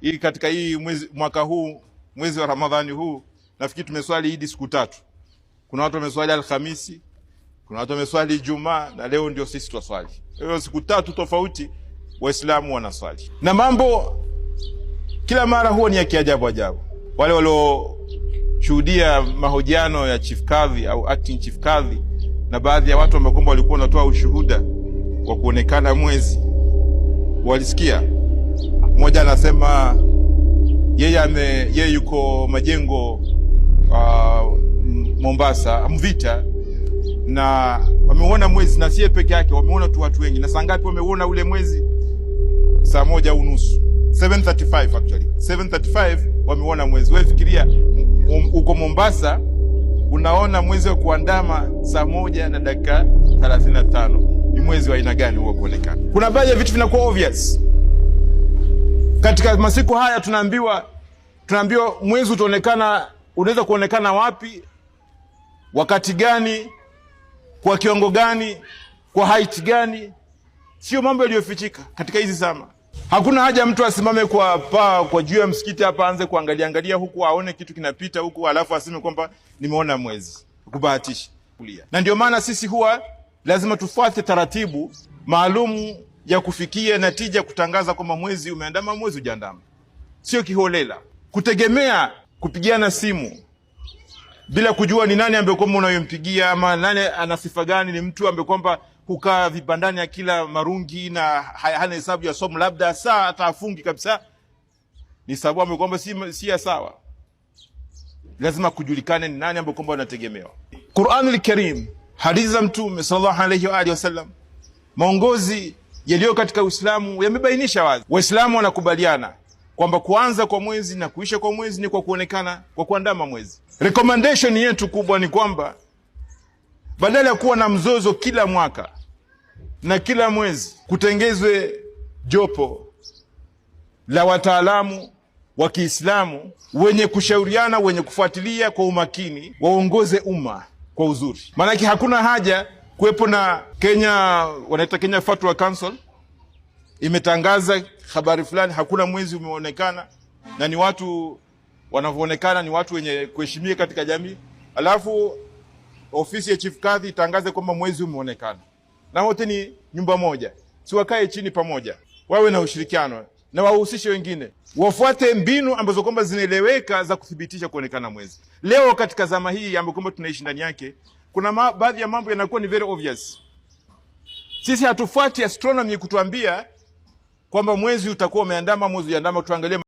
Hii katika hii mwezi, mwaka huu, mwezi wa Ramadhani huu, nafikiri tumeswali Idi siku tatu. Kuna watu wameswali Alhamisi, kuna watu wameswali Ijumaa, na leo ndio sisi twaswali. Hiyo siku tatu tofauti Waislamu wanaswali, na mambo kila mara huwa ni ya kiajabu ajabu. Wale walioshuhudia mahojiano ya Chief Kadhi au acting Chief Kadhi na baadhi ya watu ambao kwamba walikuwa wanatoa ushuhuda wa kuonekana mwezi, walisikia mmoja anasema yeye yuko Majengo, Mombasa, Mvita, na wameona mwezi, na sie peke yake, wameona tu watu wengi. Na saa ngapi wameuona ule mwezi? Saa 1:30, 7:35 actually, 7:35 wameona mwezi. Wewe fikiria, uko Mombasa unaona mwezi wa kuandama saa 1:35. Ni mwezi wa aina gani huo kuonekana? Kuna baadhi ya vitu vinakuwa obvious katika masiku haya. Tunaambiwa mwezi utaonekana, unaweza kuonekana wapi, wakati gani, kwa kiwango gani, kwa height gani. Sio mambo yaliyofichika katika hizi zama. Hakuna haja mtu asimame kwa paa kwa juu ya msikiti hapa aanze kuangalia angalia huku aone kitu kinapita huku alafu aseme kwamba nimeona mwezi, kubahatisha. Na ndio maana sisi huwa lazima tufuate taratibu maalum ya kufikia natija, kutangaza kwamba mwezi umeandama, mwezi hujaandama, sio kiholela, kutegemea kupigiana simu bila kujua ni nani ambaye kwamba unayompigia ama nani ana sifa gani. Ni mtu ambaye kwamba hukaa vibandani akila marungi na hana hesabu ya somo, labda saa hata afungi kabisa, ni sababu ambayo kwamba si ya sawa. Lazima kujulikane ni nani ambaye kwamba anategemewa. Qur'anul Karim, hadithi za Mtume sallallahu alayhi wa alihi wasallam, maongozi yaliyo katika Uislamu yamebainisha wazi. Waislamu wanakubaliana kwamba kuanza kwa mwezi na kuisha kwa mwezi ni kwa kuonekana kwa kuandama mwezi. Recommendation yetu kubwa ni kwamba badala ya kuwa na mzozo kila mwaka na kila mwezi, kutengezwe jopo la wataalamu wa Kiislamu wenye kushauriana, wenye kufuatilia kwa umakini, waongoze umma kwa uzuri. Maanake hakuna haja kuwepo na Kenya, wanaita Kenya Fatwa Council imetangaza habari fulani, hakuna mwezi umeonekana, na ni watu wanavyoonekana ni watu wenye kuheshimika katika jamii, alafu ofisi ya Chief Kadhi itangaze kwamba mwezi umeonekana, na wote ni nyumba moja, si wakae chini pamoja, wawe na ushirikiano na wahusishe wengine, wafuate mbinu ambazo kwamba zinaeleweka za kuthibitisha kuonekana mwezi. Leo katika zama hii ambayo kwamba tunaishi ndani yake, kuna baadhi ya mambo yanakuwa ni very obvious. Sisi hatufuati astronomy kutuambia kwamba mwezi utakuwa umeandama, mwezi ujaandama, tuangalie